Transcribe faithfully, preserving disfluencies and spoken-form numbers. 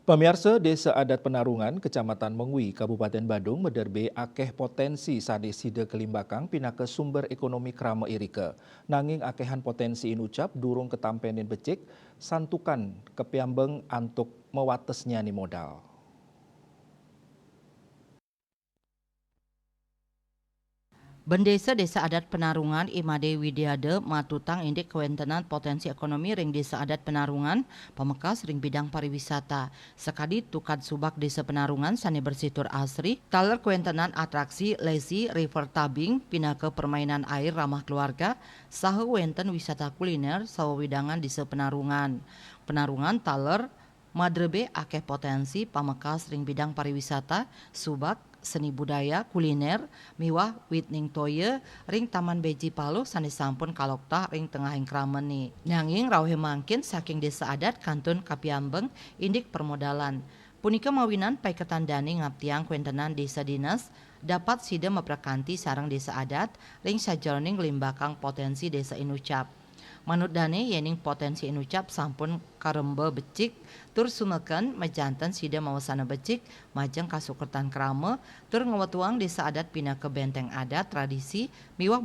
Pamiarsa, Desa Adat Penarungan, Kecamatan Mengwi, Kabupaten Badung, mederbe akeh potensi sane sida kelimbakang pinaka sumber ekonomi krama irika. Nanging akehan potensi inucap durung ketampenin becik, santukan kepiambeng antuk mewatesnyane modal. Bendesa Desa Adat Penarungan, Imade Widiade, matutang indik kawentenan potensi ekonomi ring Desa Adat Penarungan, pamekas ring bidang pariwisata. Sakadi tukad subak Desa Penarungan sane bersitur asri, taler kawentenan atraksi lazy river tubing pinaka permainan air ramah keluarga, saha wenten wisata kuliner sawewidangan Desa Penarungan. Penarungan taler madrebe akeh potensi pamekas ring bidang pariwisata, subak, seni budaya, kuliner, miwah witning toya ring Taman Beji Paluh sane sampun kaloktah ring tengahing kramane. Nanging rauhe mangkin saking Desa Adat kantun kapiambeng indik permodalan. Punika mawinan paiketan dane ngaptiang kawentenan desa dinas dapat sida maprakanti sareng Desa Adat ring sajeroning nglimbakang potensi desa inucap. Manut dane, yening potensi inucap sampun karemba becik tur sumeken, majanten sida mawasana becik majeng kasukertan krama tur ngwetuang Desa Adat pinaka benteng adat, tradisi, miwah